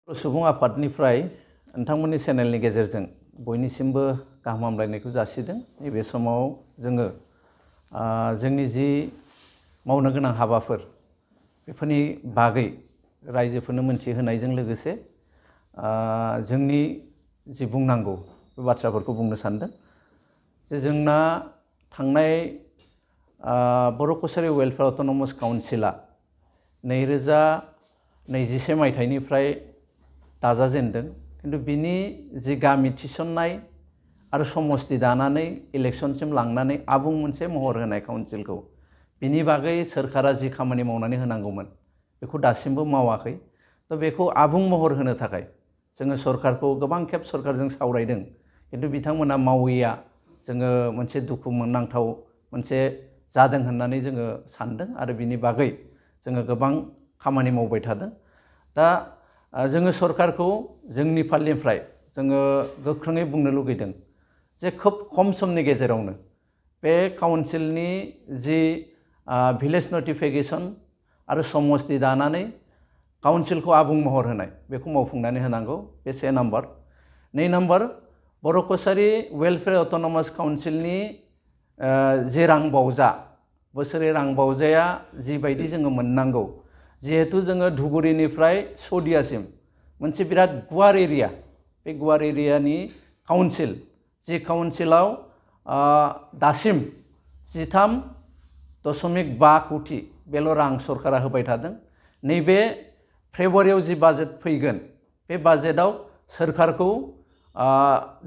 सुबुं आफादनिफ्राय नोंथांमोननि चेनेलनि गेजेरजों बयनिसिमबो गाहाम हामलायनायखौ जासिदों। नैबे समाव जोङो जोंनि जि मावनो गोनां हाबाफोर बेफोरनि बागै रायजोफोरनो मोनथिहोनायजों लोगोसे जोंनि जि बुंनांगौ बे बाथ्राफोरखौ बुंनो सानदों। जे जोंना थांनाय बर' कसारी वेलफेयार अट'नमास काउन्सिला 2021 मायथाइनिफ्राय दाजाजेनदों, किन्तु बिनि जि गामि थिसननाय आरो समस्ति दानानै इलेक्शनसिम लांनानै आबुं मोनसे महर होनाय काउन्सिलखौ बिनि बागै सोरखारा जि खामानि मावनानै होनांगौमोन बेखौ दासिमबो मावाखै। तो बेखौ आबुं महर होनो थाखाय जोङो सरकारखौ गोबां खेब सरकारजों सावरायदों, किन्तु बिथांमोना मावैया जोङो मोनसे दुखु मोननांथाव मोनसे जादों होननानै जोङो सानदों आरो बिनि बागै जोङो गोबां खामानि मावबाय थादों। दा जोङो सरकारखौ जोंनि फालनिफ्राय जोङो गोख्रोङै बुंनो लुगैदों जे खोब खम समनि गेजेरावनो बे काउन्सिलनि जि भिलेज नटिफिकेशन आरो समस्ति दानानै काउन्सिलखौ आबुं महर होनाय बेखौ मावफुंनानै होनांगौ। बे से नाम्बार। 2 नाम्बार, बर' कसारी वेलफेयार अट'नमास काउन्सिलनि जि रां बावजा बोसोरै रां बावजाया जिबायदि जोङो मोननांगौ, जिहेतु जोङो धुबुरीनिफ्राय सदियासिम मोनसे बिराद गुवार एरिया, बे गुवार एरियानि काउन्सिल, जि काउन्सिलाव दासिम 13.5 कोटि बेल' रां सरकारा होबाय थादों। नैबे फेब्रुवारियाव जि बाजेट फैगोन बे बाजेटआव सोरखारखौ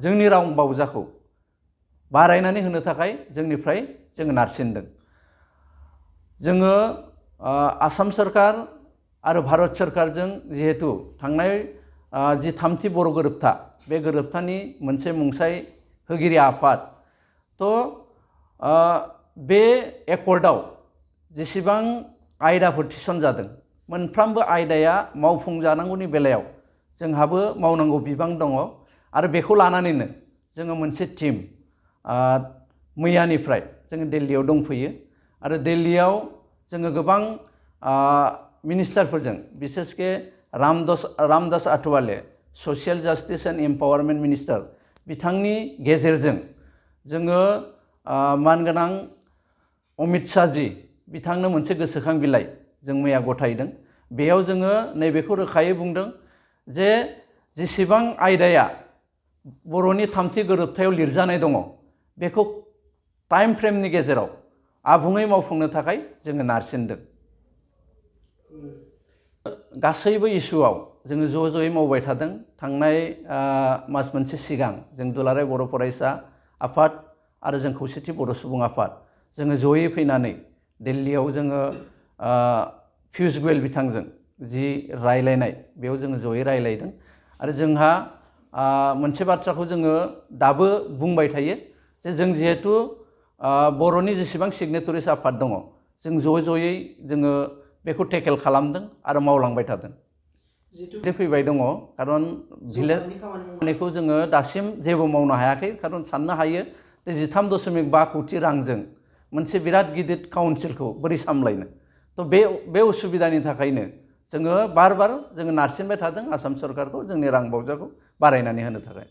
जोंनि रां बावजाखौ बारायनानै होनो थाखाय जोंनिफ्राय जोङो नारसिनदों। जोङो आसाम सरकार आरो भारत सरकारजों जिहेतु थांनाय जि 3थि बर' गोरोबथा, बे गोरोबथानि मोनसे मुंसाइ होगिरि आफाद, तो बे एकर्डआव जेसेबां आयदाफोर थिसनजादों मोनफ्रोमबो आयदाया मावफुंजानांगौनि बेलायाव जोंहाबो मावनांगौ बिबां दङ आरो बेखौ लानानैनो जोङो मोनसे टीम मैयानिफ्राय जोङो दिल्लीयाव दंफैयो आरो दिल्लीयाव जोङो गोबां मिनिस्टारफोरजों, बिसेसके Ramdas Athawale, social justice and empowerment minister, बिथांनि गेजेरजों जोङो मानगोनां अमित शाहजी बिथांनो मोनसे गोसोखां बिलाइ जों मैया गथायदों। बेयाव जोङो नैबेखौ रोखायै बुंदों जे जेसेबां आयदाया बर'नि 3थि गोरोबथायाव लिरजानाय दङ बेखौ टाइम फ्रेमनि गेजेराव आबुङै मावफुंनो थाखाय जोङो नारसिनदों। गासैबो इस्युआव जोङो ज'यै मावबाय थादों। थांनाय मास मोनसे सिगां जों दुलाराय बर' फरायसा आफाद आरो जों खौसेथि बर' सुबुं आफाद जोङो ज'यै फैनानै दिल्लीयाव जोङो पियुष गोयल बिथांजों जि रायलायनाय बेयाव जोङो ज'यै रायलायदों आरो जोंहा मोनसे बाथ्राखौ जोङो दाबो बुंबाय थायो जे जों जिहेतु बर'नि जेसेबां सिगनेटरिस आफाद दङ जों ज'यै जोङो बेखौ टेकेल खालामदों आरो मावलांबाय थादों। फैबाय दङ, खारन भिलेजखौ जोङो दासिम जेबो मावनो हायाखै, खारन साननो हायो जे 13.5 कोटि रांजों मोनसे बिराद गिदिर काउन्सिलखौ बोरै सामलायनो। तो बे उसुबिदानि थाखायनो जोङो बार जोङो नारसिनबाय थादों आसाम सरकारखौ जोंनि रां बावजाखौ बारायनानै होनो थाखाय।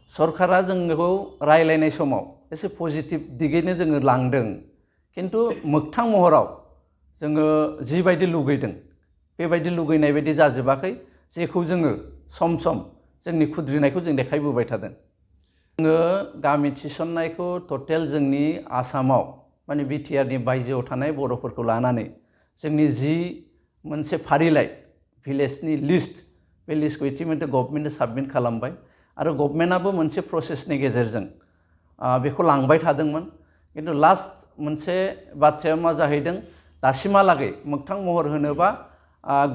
सरकारा जोंखौ रायलायनाय समाव एसे पजिटिभ दिगैनो जोङो लांदों, किन्तु मोगथां महराव जोङो जिबायदि लुगैदों बेबायदि लुगैनाय बायदि जाजोबाखै, जेखौ जोङो सम जोंनि खुद्रिनायखौ जों देखायबोबाय थादों। जोङो गामि थिसननायखौ टटेल जोंनि आसामाव माने बिटिआरनि बायजोआव थानाय बर'फोरखौ लानानै जोंनि जि मोनसे फारिलाइ भिलेजनि लिस्ट, बे लिस्टखौ इटिमेन्ट गभर्नमेन्टनो साबमिट खालामबाय आरो गभर्नमेन्टआबो मोनसे प्रसेसनि गेजेरजों बेखौ लांबाय थादोंमोन। किन्तु लास्ट मोनसे बाथ्राया मा जाहैदों, दासिमहालागै मोगथां महर होनोबा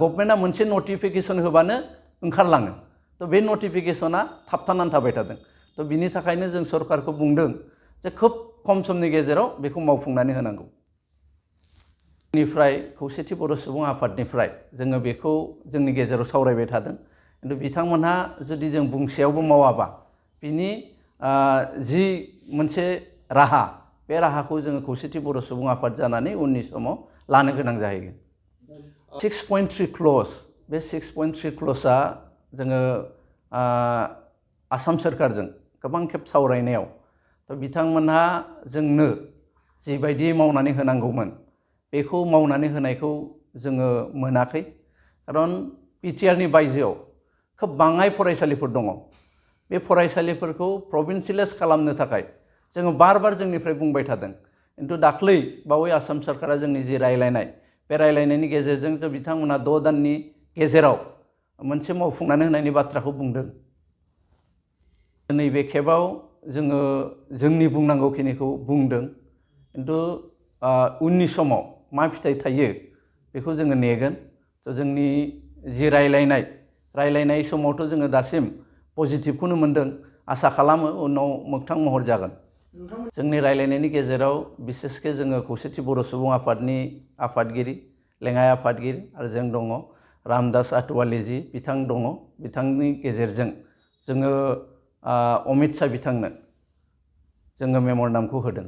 गभर्नमेन्टआ मोनसे नटिफिकेशन होबानो ओंखारलाङो। तो बे नटिफिकेशना थाबथानानै थाबाय थादों। तो बिनि थाखायनो जों सरकारखौ बुंदों जे खोब खम समनि गेजेराव बेखौ मावफुंनानै होनांगौ। निफ्राय खौसेथि बर' सुबुं आफादनिफ्राय जोङो बेखौ जोंनि गेजेराव सावरायबाय थादों, किन्तु बिथांमोनहा जुदि जों बुंसेयावबो मावाबा बिनि जि मोनसे राहा, बे राहाखौ जोङो खौसेथि बर' सुबुं आफाद जानानै उननि समाव लानो गोनां जाहैगोन। 6.3 क्ल'ज, बे 6.3 क्ल'जआ जोङो आसाम सोरखारजों गोबां खेब सावरायनायाव बिथांमोनहा जोंनो जिबायदि मावनानै होनांगौमोन बेखौ मावनानै होनायखौ जोङो मोनाखै। खारन बिटिआरनि बायजोआव खोब बाङाय फरायसालिफोर दङ। बे फरायसालिफोरखौ प्रभिन्सियेलाइज खालामनो थाखाय जोङो बार जोंनिफ्राय बुंबाय थादों। खिन्थु दाख्लै बावै आसाम सोरखारा जोंनि जि रायलायनाय बे रायलायनायनि गेजेरजों जे बिथांमोना 6 दाननि गेजेराव मोनसे मावफुंनानै होनायनि बाथ्राखौ बुंदों। नैबे खेबाव जोङो जोंनि बुंनांगौखिनिखौ बुंदों। खिन्थु उननि समाव मा फिथाइ थायो बेखौ जोङो नेगोन। जोंनि जि रायलायनाय समावथ' जोङो दासिम पजिटिभखौनो मोनदों। आसा खालामो उनाव मोगथां महर जागोन। जोंनि रायलायनायनि गेजेराव बिसेसके जोङो खौसेथि बर' सुबुं आफादनि आफादगिरि, लेङाइ आफादगिरि आरो जों दङ। रामदास आथवालिजि बिथां दङ। बिथांनि गेजेरजों जोङो अमित शाह बिथांनो जोङो मेम'रेन्डामखौ होदों।